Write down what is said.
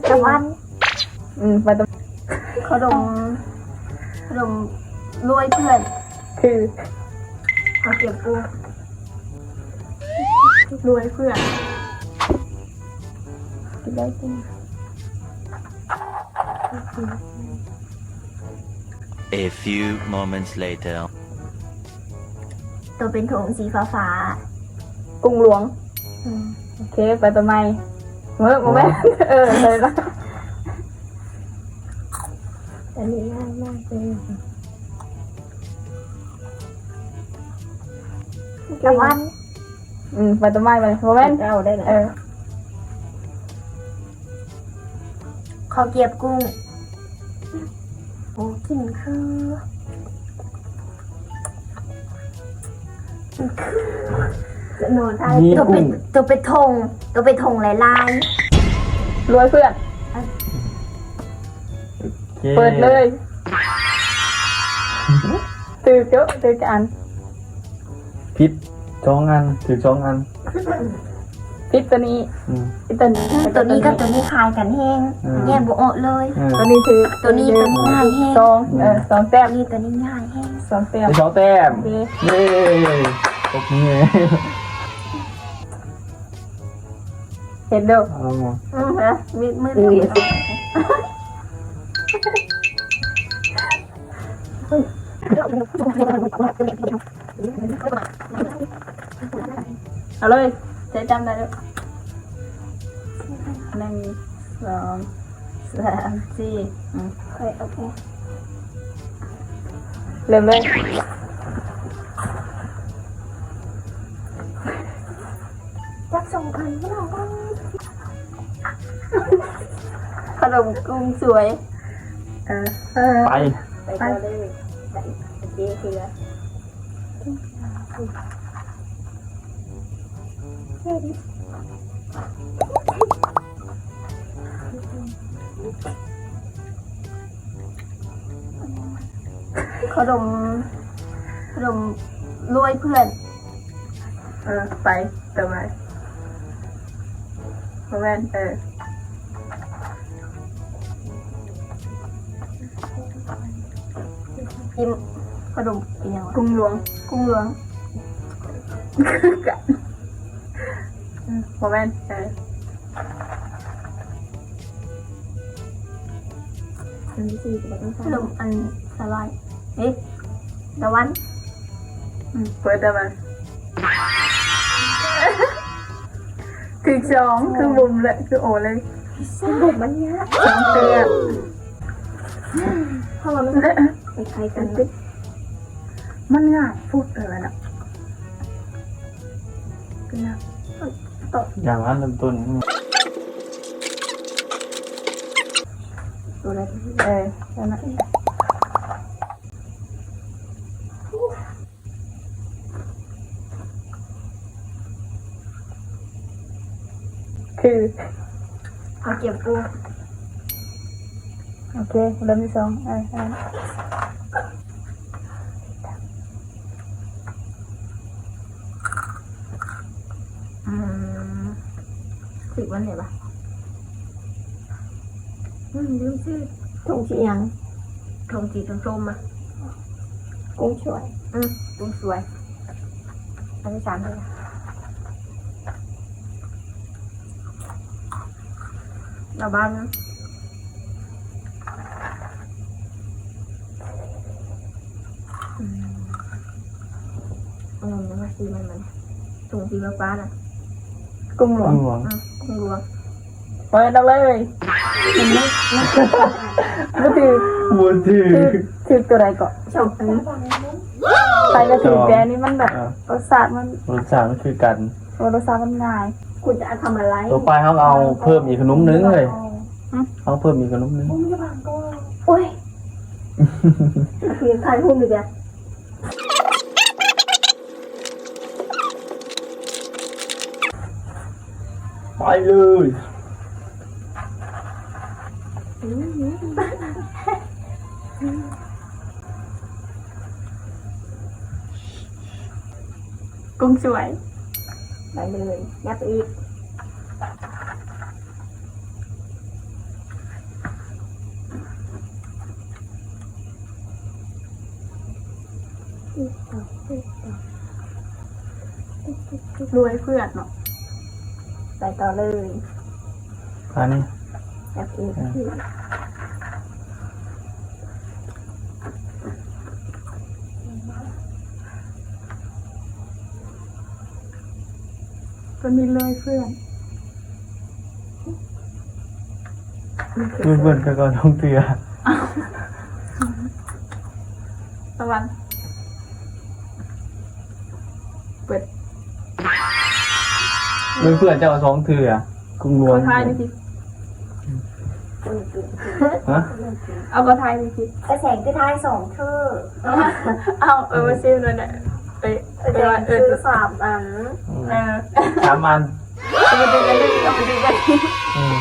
ຕາວັນ ອືມ ໄປຕາ ເຂົາດົມ ເຂົາດົມລວຍເພື່ອນ ຄື ເຂົາເກັບປູ ລວຍເພື່ອນ ກິນໄດ້ກິນ. A few moments later. ໂຕເປັນຖົງສີຟ້າໆ ກຸງຫຼວງ. ອືມ ໂອເຄ ໄປໂຕໃໝ່. ເມີ ບໍ່ແມ່ນ ເອີ ເລີຍລະ. ອັນນີ້ງ່າຍມາກເລີຍ ຕາວັນ. ອືມ ໄປໂຕໃໝ່ ບໍ່ແມ່ນ ເອົາໄດ້ລະ. ເອີ ເຂົາກຽບກຸ້ງ. ໂອ້ ກິ່ນຄື ໂຕເປັນ ໂຕເປັນຖົງ ໂຕເປັນຖົງຫຼາຍໆ ລວຍເພື່ອນ. ໂອເຄ ເປີດເລີຍ. ຖືກເດີ ຖືກຈັກອັນ? ຜິດສອງອັນ ຖືກສອງອັນ. ຜິດໂຕນີ້ ອືມ ຜິດໂຕນີ້ ໂຕນີ້ກັບໂຕນີ້ຄ້າຍກັນແຮງ ອືມ ແຍກບໍ່ອອກເລີຍ. ເອີ ໂຕນີ້ຖືກ ໂຕນີ້ ໂຕນີ້ງ່າຍແຮງ ສອງ ເອີ ສອງແຕ້ມ ໂຕນີ້ ໂຕນີ້ງ່າຍແຮງ ສອງແຕ້ມ ໄດ້ສອງແຕ້ມ. ໂອເຄ ເຢ້ ຕົບມື. ເຫັນເດີ ເອົາ ອືມ ມືດ ມືດ ອືມ ເອົາເລີຍ ໃຈຈຳໄດ້ເດີ ໜຶ່ງ ສອງ ສາມ ສີ່ ອືມ ຂ້ອຍເອົາໄປ ເລີ່ມເລີຍ. ຈັກສອງອັນ ຂະໜົມກຸ້ງສວຍ. ເອີ ໄປ ໄປ ໄປ ໄປ ໂອເຄ ເຄືອ ຂະໜົມ ຂະໜົມລວຍເພື່ອນ. ເອີ ໄປ ຕໍ່ໄປ ບໍ່ແມ່ນ ເອີ ອີ່ມ ຂະໜົມອີ່ຫຍັງວະ? ກຸ້ງຫຼວງ ກຸ້ງຫຼວງ ຄືກັນ ບໍ່ແມ່ນ ເອີ ອັນທີສີ່ກໍບໍ່ຕ້ອງໃສ່ ຂະໜົມອັນສາຫຼ່າຍ ເອີ ຕາວັນ ອືມ ເປີດຕາວັນ ຖືກສອງ ຄືບຸມແຫຼະ ຄືໂອເລີຍ ບຸມມັນຍາກ ສອງແຕ້ມ ເພາະວ່າມັນ ເອີ ຄ້າຍໆກັນ ມັນງ່າຍໂພດເລີຍນະ ເປັນຫຍັງ? ຢ່າງອັນເລີ່ມຕົ້ນ ໂຕໃດ? ເອີ ນັ້ນນະ ຄື ເຂົາກຽມກຸ້ງ. ໂອເຄ ເລີ່ມທີສອງ ເອີ ເອີ ອືມ ຖືກວັນໃດວະ? ອືມ ລືມຊື່ ຖົງສີຫຍັງ? ຖົງສີສົ້ມໆ ອະ ກຸ້ງສວຍ ອືມ ກຸ້ງສວຍ ອັນທີສາມເລີຍ ລະວັງ ອືມ ອັນນັ້ນນະ ສີມັນ ມັນ ຖົງສີຟ້າໆ ນະ ກຸ້ງຫຼວງ ກຸ້ງຫຼວງ ອືມ ກຸ້ງຫຼວງ. ເປີດເອົາເລີຍ ບໍ່ຖືກ ບໍ່ຖືກ ຖືກ ຖືກໂຕໃດເກາະ? ສອງອັນ ໄປກໍຖືກ ແຕ່ອັນນີ້ມັນແບບ ເອີ ລົດຊາດມັນ ລົດຊາດມັນຄືກັນ ໂອ້ ລົດຊາດມັນງ່າຍ ຄຸນຈະເອົາທຳອະໄລ? ຕໍ່ໄປເຮົາເອົາເພີ່ມອີກຂະໜົມໜຶ່ງເລີຍ ຫຶ? ເຮົາເພີ່ມອີກຂະໜົມໜຶ່ງ ໂອ້ຍ ຄືຖ່າຍຮູບນີ້ແບບ ໄປເລີຍ ກຸ້ງສວຍ ໄປເລີຍ ຍັບໄປອີກ. ລວຍເພື່ອນເນາະ ໄປຕໍ່ເລີຍ ອັນນີ້ F F ຕົວນີ້ເລີຍເພື່ອນ ເພື່ອນກໍຕ້ອງເທື່ອ ຕາວັນ ເປີດ ເພື່ອນເຈົ້າສອງເທື່ອ ກຸງລວງ ຂໍທາຍໜ່ອຍຊິ ຮະ ເອົາ ຂໍທາຍໜ່ອຍຊິ ກະແສງຄືທາຍສອງເທື່ອ ເອົາ ເອີ ຊື່ນັ້ນແຫຼະ ໄປ ໄປວ່າ ເອີ ຊື່ສາມອັນ ເອີ ສາມອັນ ເອົາມາດຶງກັນ ເອົາມາດຶງກັນ ອືມ.